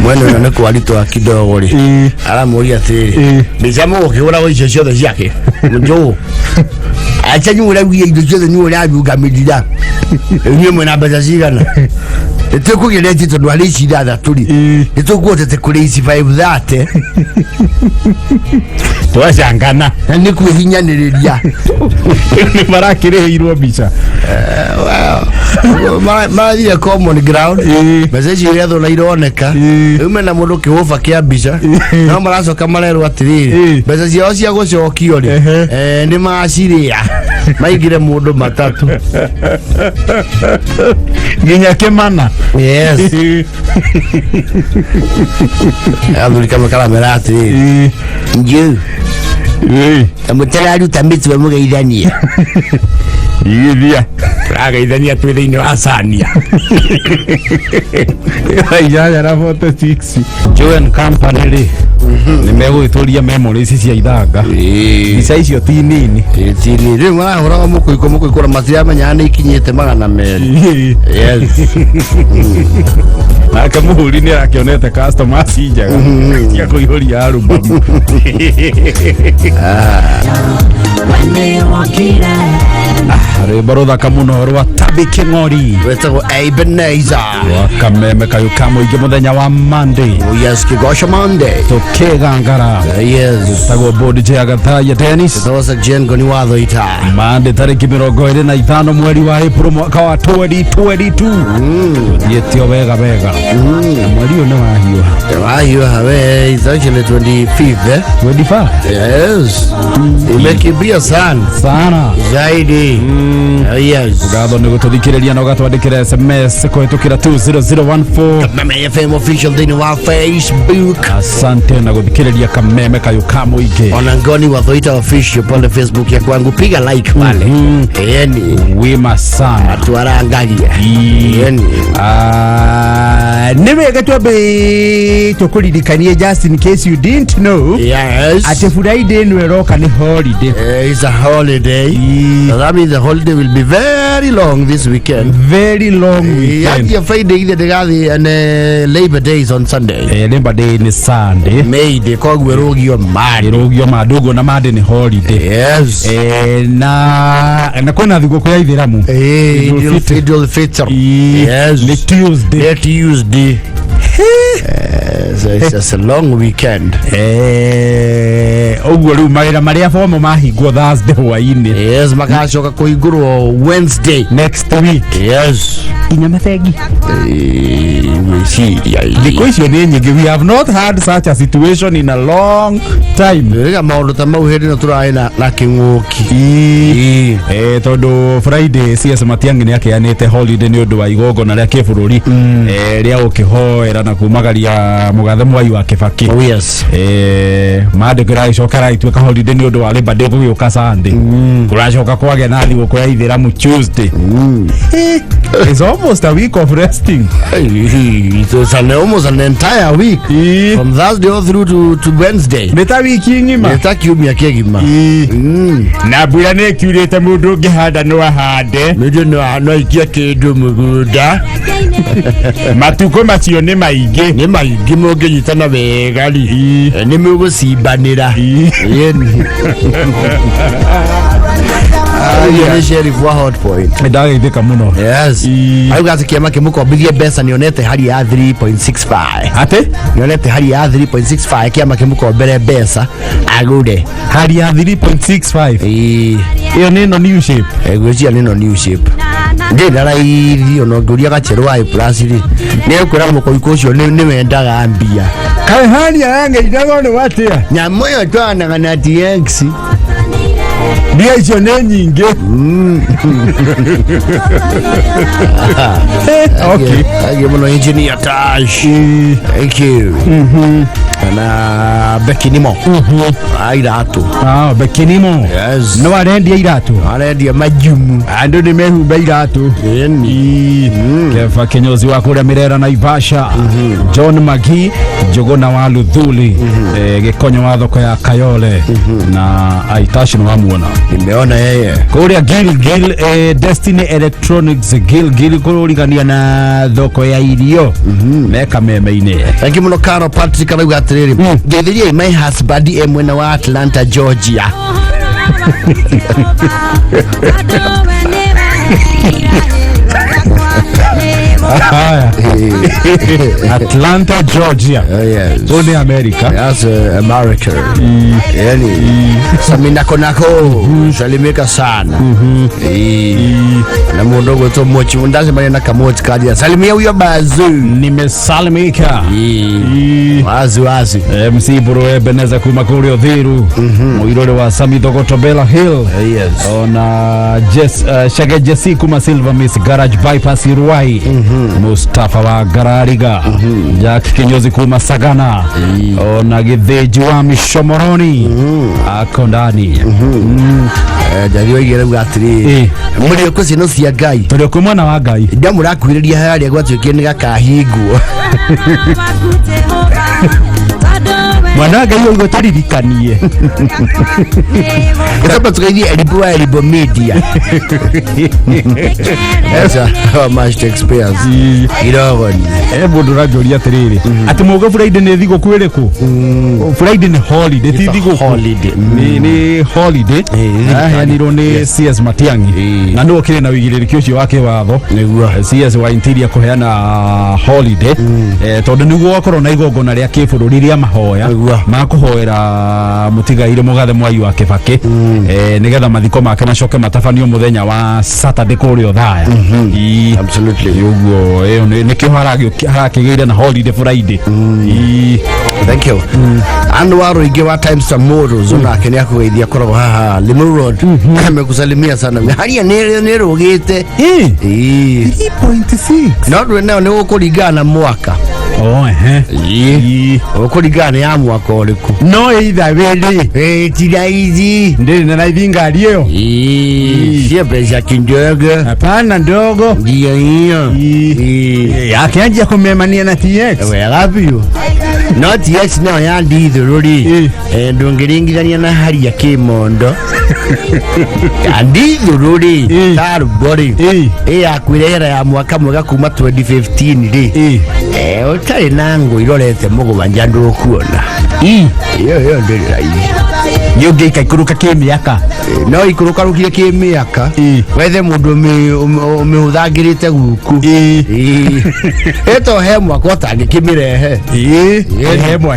Mwena ũyũ nĩ kwaritũha kidogo rĩ. Ĩĩ. Aramũria atĩrĩrĩ, Ĩĩ. mbica mũgũkĩhũragwo icio ciothe ciake njũũ acha nyuĩ ũraugia indo ciothe nyuĩ ũrarungamĩrĩra inyuĩ mwĩna mbeca cigana? Nĩtũkũgeretie tondũ harĩ ici 6 rĩ Ĩĩ. nĩtũkuhotete kũrĩ ici 530. Twacangana. Na nĩ kwĩhinyanĩrĩria. Nĩ marakĩrĩhĩirwo mbica. Marathire common ground. Ĩĩ. Mbeca icio irethwo na ironeka. Ĩĩ. Rĩu mena mũndũ kĩhũba kĩa mbica no maracoka marerwo atĩrĩrĩ, Ĩĩ. mbeca ciao cia gũcokio rĩ Ehe. nĩ macirĩa maingĩre mũndũ matatũ. Nginya Kimana. Yes. Athuri kamwe karamera atĩrĩrĩ, njũ ta mũtararuta mĩtwe mũgeithanie. Igithia. Tũrageithania twĩ thĩinĩ wa cania. 8:46. Joen Company rĩ, nĩ megũgĩtũria memory ici cia ithanga. Mbica icio ti nini. Tini rĩu marahũraga mũkũikũ mũkũikũ na matiramenyaga nĩ ikinyĩte 200. Yes. Nake mũhũri nĩ arakĩonete customers njega cia kũihũria album. Rwĩmbo rũthaka mũno rwa Tabi Kĩng'ori. Wetagwo Ebenezer. Rwa kameme kayũ ka mũingĩ mũthenya wa Monday. Oh yes, Kigosha Monday. Tũkĩgangara. Yes. Tagwo Board Chair Gathaiya Dennis. Thosa Jengo ni watho ita. Monday tarĩki 25 mweri wa April mwaka wa 2022. Tũthiĩte o wega wega. Na mweri ũyũ nĩ wahiũha. Wahiũha we, it's actually 25th, eh? 25. Yes. Imekimbia sana. Sana. Zaidi. Oh, yes. Ngatho nĩ gũtũthikĩrĩria na ũgatwandĩkĩra SMS kũhĩtũkĩra 20014. Kameme FM official thĩinĩ wa Facebook. Asante na gũthikĩrĩria kameme kayũ ka mũingĩ. Ona Ngoni wa Thoita official pale Facebook ya kwangu, piga like pale. Yani Wima sana. twarangagia. Yani Nĩ wega twambe tũkũririkanie, just in case you didn't know, Yes. atĩ Friday ĩno ĩroka nĩ holiday. It's a holiday. So that means the holiday will be very long this weekend. Very long weekend. Yeah, Friday either the and Labor Day is on Sunday. Labor Day nĩ Sunday. May Day koguo ĩrũgio Monday. Ĩrũgio Monday ũguo na Monday nĩ holiday. Yes. Na kwĩna thigũkũ ya ithĩramu. Idul Fitr. Idul Fitr. Yes. Nĩ Tuesday. Yeah, Tuesday. So it's just a long weekend. Ũguo rĩu mawĩra marĩa bomo mahingwo Thursday hwainĩ. Yes, magacoka kũhingũrwo Wednesday. Next week. Yes. Nginya mabengi. Gwĩciria. Thikũ icio nĩ nyingĩ. We have not had such a situation in a long time. Rĩrĩa maũndũ ta mau hĩndĩ ĩno tũrarĩ na kĩng'ũki. Tondũ Friday CS Matiang'i nĩ akĩanĩte holiday nĩ ũndũ wa igongona rĩa kĩbũrũri rĩa gũkĩhoera na kumagaria mũgathe Mwai wa Kĩbakĩ. Oh yes. Mandĩko ĩragĩcoka ĩragĩtuĩka holiday nĩ ũndũ wa Labor Day gũgĩũka Sunday. Kũracoka kwagĩa na thigũkũ ya ithĩramu Tuesday. It's almost a week of resting. It's almost an entire week. From Thursday all through to Wednesday. Nĩ ta wiki ng'ima. Nĩ ta kiumia kĩgima. Na mbura nĩ ĩkiurĩte, mũndũ ũngĩhanda no ahande. Mũndũ no aikie kĩndũ mũgũnda. Matukũ macio nĩ maingĩ. Nĩ maingĩ mũngĩnyitana wega rĩ. Nĩ mũgũcimbanĩra. Yeni. Ũyũ nĩ sheriff wa Hot Point. Ndagĩithĩka mũno. Yes. Auga atĩ kĩama kĩmũkombithie mbeca nĩonete hari ya 3.65. Atĩ? Nĩonete hari ya 3.65 kĩama kĩmũkombere mbeca agũre. Hari ya 3.65. Ĩĩ. Ĩyo nĩ ĩno new shape. Ngwĩciria nĩ ĩno new shape. Ndĩ na raithi ona ũngĩũria gacherũ wa A plus rĩ, nĩ ekwĩra mũkũikũ ũcio nĩ wendaga mbia. Kaĩ hania yangeithagwo nĩ watia? Nyamũ ĩyo twanaga na TX. Mbia icio nĩ nyingĩ. Okay. Thank you mũno, Engineer Tash. Thank you. Na Bekinimo. Airatũ. Ah, Bekinimo. Yes. No arendia iratũ. Arendia majumu. Andũ nĩ mehumba iratũ. Yeni. Kefa kinyozi wa kũrĩa Mirera Naivasha, John Magi Njũgũna wa Luthuli, Gĩkonyo wa thoko ya Kayole na Aitashi nĩ wamuona. Nimeona yeye. Kũrĩa Gilgil, Destiny Electronics Gilgil kũrigania na thoko ya irio me kameme-inĩ. Thank you mũno. Caro Patrick arauga atĩrĩrĩ, ngeithĩriai my husband e mwena wa Atlanta, Georgia. Haya. Atlanta, Georgia. Oh, yes. Kũu nĩ America. That's America. Yani Samina Konako salimika sana. Na mundu gwitwo Mochi ndacemania na kamochi kanjira salimia huyo bazu. Nimesalimika. Ii. Wazi wazi. MC Buru Ebeneza kuma kũrĩa Uthiru, mũirũrĩ wa Sami Thogoto Bella Hill. Yes. Ona Jess, Shage Jesse kuma Silver Miss Garage Bypass Ruai, Mustafa wa Garariga, Jack Kinyozi kuma Sagana, ona Githĩnji wa Mishomoroni ako ndani. Njathi oigire uga atiriri, mũrĩ kũ ciana cia Ngai? Tũrĩ kwĩ mwana wa Ngai. Ndamũrakuhĩrĩria harĩa gwatuĩkire nĩ gakahingwo. Mwana wa Ngai ũguo tũririkanie. Gĩtamba tũgeithie Elibo wa Elibo Media. Esa, how Shakespeare's Irogoni. Mũndũ ũranjũria atĩrĩrĩ, atĩ mũga Friday nĩ thigũkũ ĩrĩkũ? Friday nĩ holiday, ti It's a thigũkũ. Holiday. Nĩ holiday. Aheanirwo nĩ CS Matiang'i na nĩwe ũkĩrĩ na ũigĩrĩrĩki ũcio wa kĩwatho. Nĩguo. CS wa Interior kũheana holiday, tondũ nĩguo gwakorwo na igongona rĩa kĩbũrũri rĩa mahoya Nĩguo. ma kũhoera mũtigairĩ mũgathe Mwai wa Kĩbakĩ, nĩgetha mathiko make macoke matabanio mũthenya wa Saturday kũrĩa Othaya. Ii. Absolutely. Ũguo ĩyo nĩkĩo harakĩgĩire na holiday Friday. Ii. Thank you. Andu wa Ruingi wa Times Tomorrow onake nĩ akũgeithia, akoragwo haha Limuru Road. Amekusalimia sana. Haria nĩ rũgĩte. Ii. Ĩĩ. 3.6. No ndũĩ nayo nĩ gũkũringana na mwaka. Oh, ehe. Ii. Ũkũringana nĩ ya mwaka ũrĩkũ. No either way rĩ, Ĩĩ, ti raithi. ndĩrĩ na raithi ngari ĩyo. Ĩĩ, sio pesa kidogo. Hapana, ndogo. Ndio hiyo. Ii. Ĩĩ. Akianjia kũmemania na TX. Wega biũ, no TX nayo ya ndithũrũ rĩ, ndũngĩringithania na haria kĩmondo ya ndithũrũ rĩ, tarbo rĩ, ĩ yakwĩrehera ya mwaka mwega kuma 2015 rĩ, ũtarĩ na ngũ irorete mũgwanja ndũkuona ĩyo ĩyo ndĩrĩ raithi. Nĩ ũngĩikaikũrũka kĩmĩaka. No ikũrũkarũkire kĩmĩaka, wethe mũndũ ũmĩhũthangĩrĩte guku. Ĩto he mwaka ũtangĩkĩmĩrehe.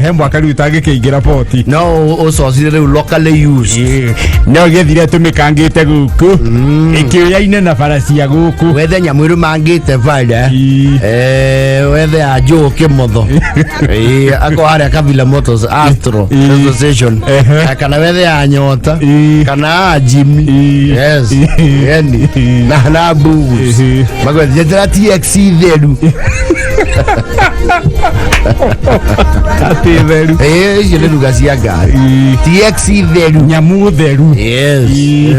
He mwaka rĩu ũtangĩkĩingĩra poti. No ũcocire rĩu locally used. No gĩthire tũmĩkangĩte gũkũ ĩkĩũyaine na bara cia gũkũ. Wethe nyamũ ĩrũmangĩte bara. Wethe ya njũũ kĩmotho. Akorwo harĩa Kabila Motors Astro Association. Kana wethe ya nyota kana ya Jimmy. Yes. Yani na boots. Magwethe njethera TX theru. Atĩ theru. Icio nĩ ruga cia ngari. TX theru. Nyamũ theru. Yes.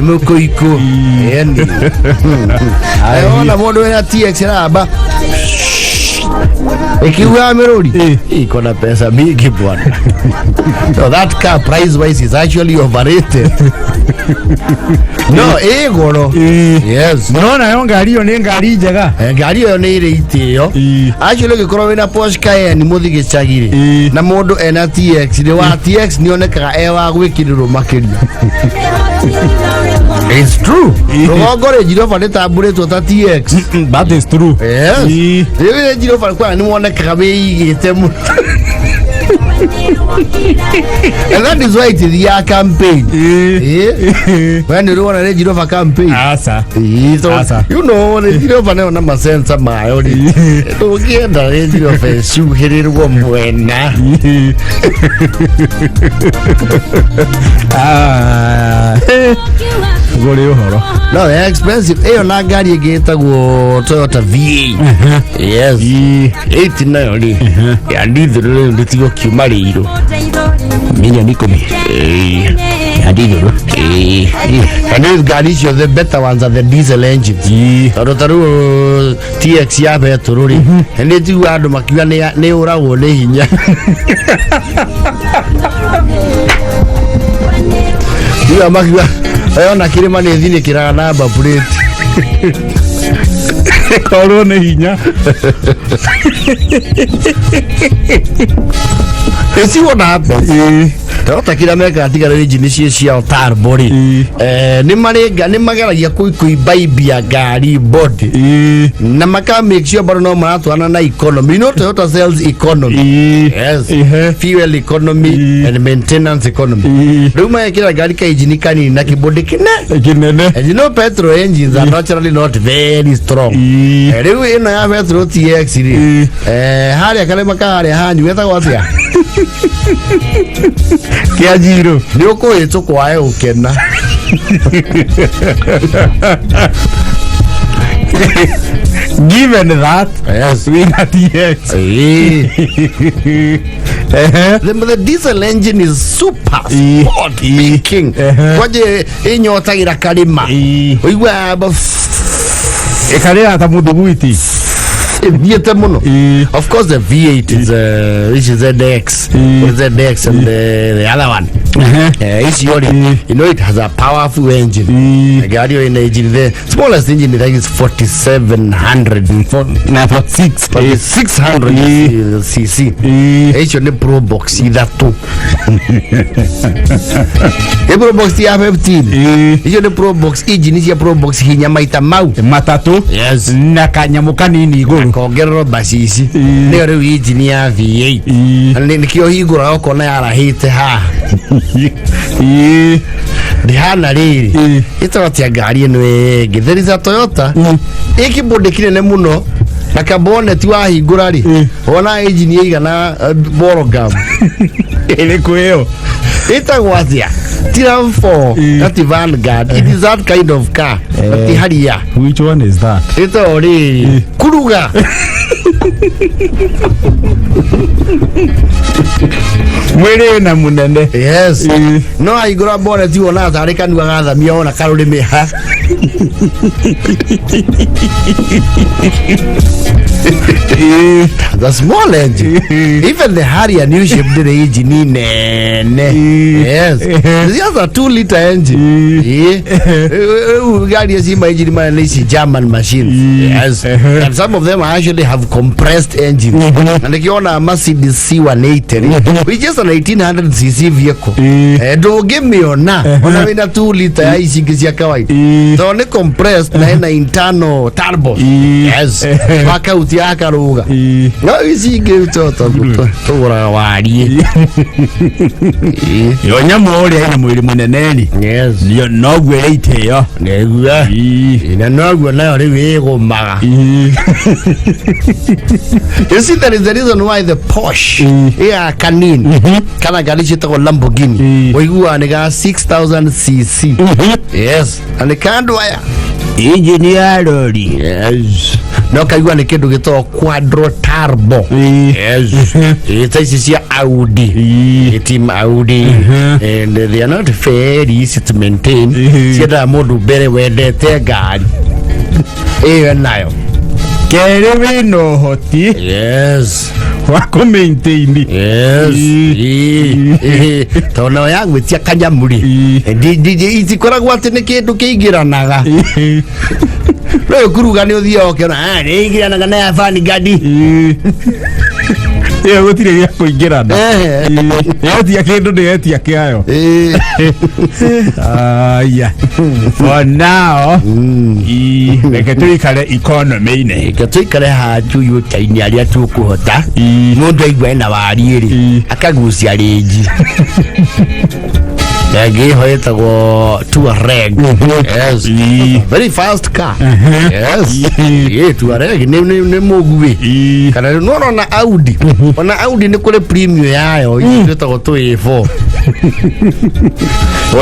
Mũkũikũ. Yani. Ona mũndũ wĩna TX aramba ikiuga mĩrũri iko na pesa mingi bwana. So that car, price wise, is actually overrated. No ĩ goro. Yes. Mũrona yo ngari ĩyo nĩ ngari njega. Ngari ĩyo nĩ ĩrĩ itĩo. Actually ũngĩkorwo wĩna Porsche Cayenne mũthi gĩcagi rĩ, na mũndũ ena TX rĩ, wa TX nĩ onekaga e wa gwĩkĩrĩrwo makĩria. It's true. Rũgongo Range Rover nĩ tambũrĩtwo ta TX. That is true. Yes. Rĩu Range Rover kwa nĩ wonekaga wĩigĩte mũno. And that is why itithiaga campaign. We nĩ ũrĩ wona Range Rover campaign? Aca. Ĩĩ, Aca. Range Rover nayo na masensa mayo rĩ, ndũngĩenda Range Rover ĩcuhĩrĩrwo mwena. Ah, gũrĩ ũhoro. No, they're expensive. Ĩyo na ngari ĩngĩ ĩtagwo Toyota V8. Yes. 8 nayo rĩ, ya ndithũrũ rĩu rĩtigo kiuma rĩirũ. Milioni 10 ya ndithũrũ. And these ngari icio, the better ones are the diesel engines, tondũ ta rĩu TX ya betũrũ rĩ, nĩ njigua andũ makiuga nĩ ũragwo nĩ hinya. Ndiga makiuga ona kĩrĩma nĩ thinĩkĩraga namba plate. Korwo nĩ hinya. You see what happens? Toyota kĩrĩa mekaga tiga rĩu injini ciĩ ciao turbo rĩ, nĩ marĩ nĩ mageragia kũimbaimbia ngari body na maka make sure bado no maratwarana na economy. You know Toyota sells economy. Yes. Fuel economy and maintenance economy. Rĩu magekĩra ngari ka injini kanini na kĩbody kĩne. Kinene. And you know petrol engines are naturally not very strong. Rĩu ĩno ya petrol TX rĩ, harĩa karĩma ka harĩa hanyu getagwo atĩa? Kĩa njirũ. Nĩ ũkũhĩtũkwo wae gũkena. Given that wĩna TX. The diesel engine is super sport picking. Kwaje ĩnyotagira karĩma. Ũigua Ĩkarĩra ta mũthugwiti. Ĩthiĩte mũno. Of course the V8 is which is ZX. What is ZX and the other one. Icio rĩ, you know it has a powerful engine. Ngari ĩyo ĩna engine, the smallest engine I think is 4700, Na 46. 600 cc. Icio nĩ Probox ithatũ. Ĩ Probox ya 15. Icio nĩ Probox, engine cia Probox hinya maita mau. Matatũ. Yes. Na kanyamũ kanini igũrũ. Kongererwo mbacici. Nĩyo rĩu engine ya V8. Na nĩkĩo hingũraga ũkona yarahĩte haha. Ndĩhana rĩrĩ. Ĩtagwo atĩa ngari ĩno ĩngĩ? There is a Toyota. Ĩ kĩbũndĩ kĩnene mũno na kaboneti wahingũra rĩ, wona engine ĩigana borogam. Ĩrĩkũ ĩyo? Ĩtagwo atĩa? Ti RAV4 na ti Vanguard. It is that kind of car. Na ti Harrier. Which one is that? Ĩtagwo rĩrĩ kuruga. Mwĩrĩ wĩna mũnene. Yes. No ahingũra boneti wonaga tarĩ kanua gathamia wona karũrĩmĩ ha. The small engine. Even the Harrier new shape ndĩrĩ engine nene. Yes. It's just a 2 liter engine. Rĩu ngari ici ma engine manene ici German machines. Yes. And some of them actually have compressed engines. Na nĩkĩo ona Mercedes C180 rĩ, which is an 1800 cc vehicle. Ndũngĩmĩona ona wĩna 2 liter ya ici ingĩ cia kawaida. Tondũ nĩ compressed na ĩna internal turbo. Yes. Wakautia akaruga. No ici ingĩ tũgũraga wariĩ. Yo nyamũ ũrĩa ĩna mwĩrĩ mũnene rĩ, noguo ĩrĩ itĩo. Nĩguo. Na noguo nayo rĩu ĩgũmaga. You see, there is a reason why the Porsche ya kanini kana ngari ciĩtagwo Lamborghini ũiguaga nĩ ga 6000 cc. Yes. Na nĩ kandũ aya. Injini ya rori. Yes. No kaigua nĩ kĩndũ gĩtagwo quadro turbo. Yes. Ta ici cia Audi. Team Audi. And they are not very easy to maintain. Ciendaga mũndũ mbere wendete ngari. Ĩyo nayo. Kerĩ wĩna ũhoti wa kũ maintain. Yes. Tondũ nayo ya gwĩtia kanyamũ rĩ, itikoragwo atĩ nĩ kĩndũ kĩingĩranaga. Rĩu kuruga nĩ ũthiaga ũkĩona, "Ah, nĩ ĩingĩranaga na ya Vanguard." Ĩyo gũtirĩ gĩa kũingĩrana. Yetia kĩndũ nĩ yetia kĩayo. Aya, for now reke tũikare economy-inĩ. Reke tũikare haha tuyũta-inĩ arĩa tũkũhota. Mũndũ aigua ena wariĩ rĩ, akagucia rĩnji. Na ĩngĩ ĩho ĩtagwo Touareg. Yes. Very fast car. Yes. Touareg nĩ mũguĩ. Kana rĩu nĩwona ona Audi. Ona Audi nĩ kũrĩ premium yayo ĩtagwo 2A4.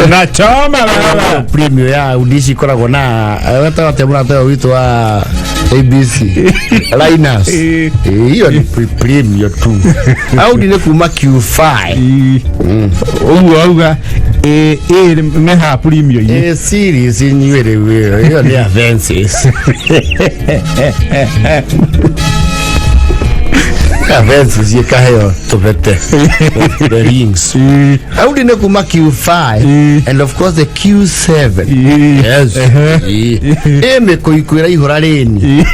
Unachoma baba. Premium ya Audi ici ikoragwo na wetagwo atĩa mũrata ũyũ witũ wa ABC Linus? Hiyo ni premium tu. Audi nĩ kuma Q5. Ũguo auga ĩ meha premium-inĩ. Series inyuĩ rĩu ĩyo ĩyo nĩ Avensis. Benz ciĩkaheo tũbete, the rings. Audi nĩ kuma Q5 and of course the Q7. Yes. Ĩ mĩkũikũ ĩraihũra rĩni,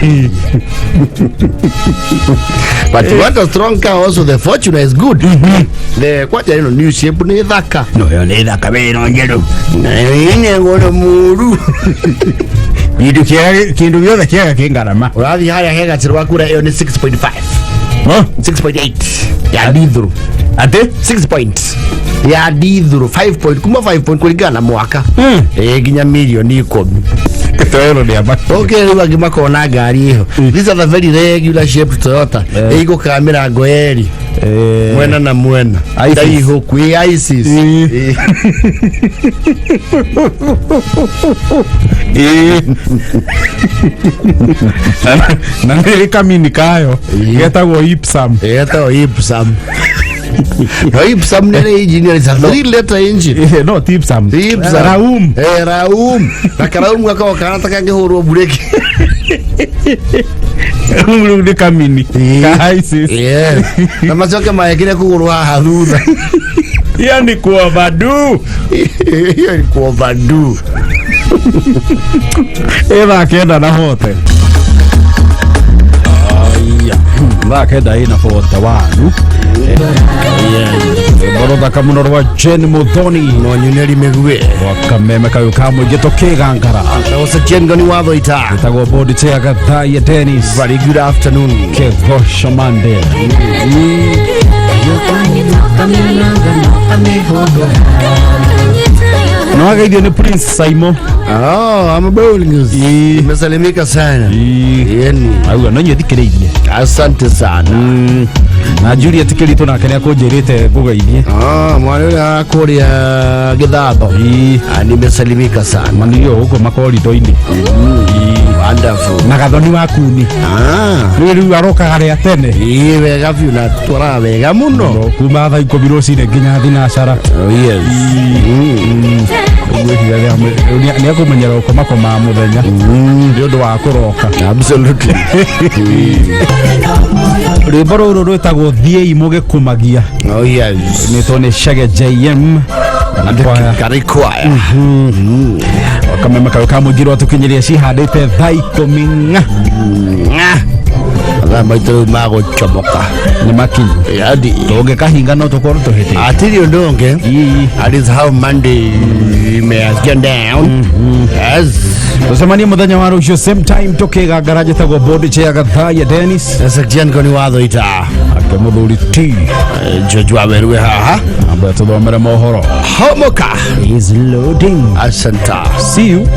but you want a strong car also, the Fortuner is good. The kwanja ĩno new shape nĩ thaka. No yo nĩ thaka wĩno njerũ. Ine ngoro mũru. Kindu kĩega, kĩndũ gĩothe kĩega kĩ ngarama. Ũrathiĩ harĩa he gacĩrũ gakura, ĩyo nĩ 6.5, 6.8 ya ndithũrũ. Atĩ? 6 point ya ndithũrũ, 5 point, kuma 5 point kũringana na mwaka, ĩ nginya mirioni 10. Toyota nĩ amba. Okay, rĩu angĩ makona ngari ĩyo, these are the very regular shaped Toyota, ĩigũkaga mĩrango yerĩ mwena na mwena. ISIS. Ndaihũku ĩ ISIS. Ĩ. Na nĩ rĩ kamini kayo getagwo Ipsam. Ĩgetagwo Ipsam. No Ipsam nĩ engine, is a 3 liter engine. No ti Ipsam. Ipsam. Raum. Eh, Raum. Na Karaum gakoragwo kana ta kangĩhũrwo mburĩki. Rĩu nĩ kamini ka ISIS. Yes. Na macoke maekire kũgũrũ haha thutha. Hiyo ni kuovadu. Hiyo ni kuoverdo. Ĩ 9:40. 9:09 ina 41 rwĩmbo rũthaka mũno rwa Jane Muthoni. No nyuneri mĩguĩ. Rwa kameme kayũ ka mũingĩ tũkĩgangara. Ũcengoni wa Thoita. Tagwo board chair Gathaiya Dennis. Very good afternoon. Kegosho Mande. No ageithio nĩ Prince Saimo. Oh, I'm a bowling. Nimesalimika sana. Yeni. Auga no inyuĩ thikĩrĩirie. Asante sana. Na Juliet Kĩritũ nake nĩ akũnjĩrĩte ngũgeithie. Ah, mwana ũrĩa kũrĩa gĩthatho. Ah, nimesalimika sana. Manirio gũkũ makorido-inĩ. Wonderful. Na Gathoni wa Kuni. Ah. Rĩu rĩu arokaga rĩa tene. Ĩ wega biũ na twaraga wega mũno. Kuma thaa 10 rũcinĩ nginya thinacara. Oh, yes. Ngwĩciria nĩ akũmenyera gũkomakoma mũthenya nĩ ũndũ wa kũroka. Absolutely. Rwĩmbo rũrũ rwĩtagwo Thiĩi Mũgĩkumagia. Oh, yes. Nĩtwo nĩ Chege JM na kwaya. Karĩ kwaya. Kameme kayũ ka mũingĩ rwatũkinyĩria cihandĩte thaa 10 ng'a. Mathaa maitũ rĩu magũcomoka. Nĩ makinyu. Yadi. Tũngĩkahinga no tũkorwo tũhĩtĩte. Atiri ũndũ ũngĩ. That is how Monday may has gone down. Yes. Tũcemanie mũthenya wa rũciũ same time tũkĩgangara. Njĩtagwo board chair Gathaiya Dennis. Sasa Jiangoni wa Thoita. Ake mũthuri T. George Wawerue haha. Ambaye tũthomere mohoro. Homoka. Is loading. Asante. See you.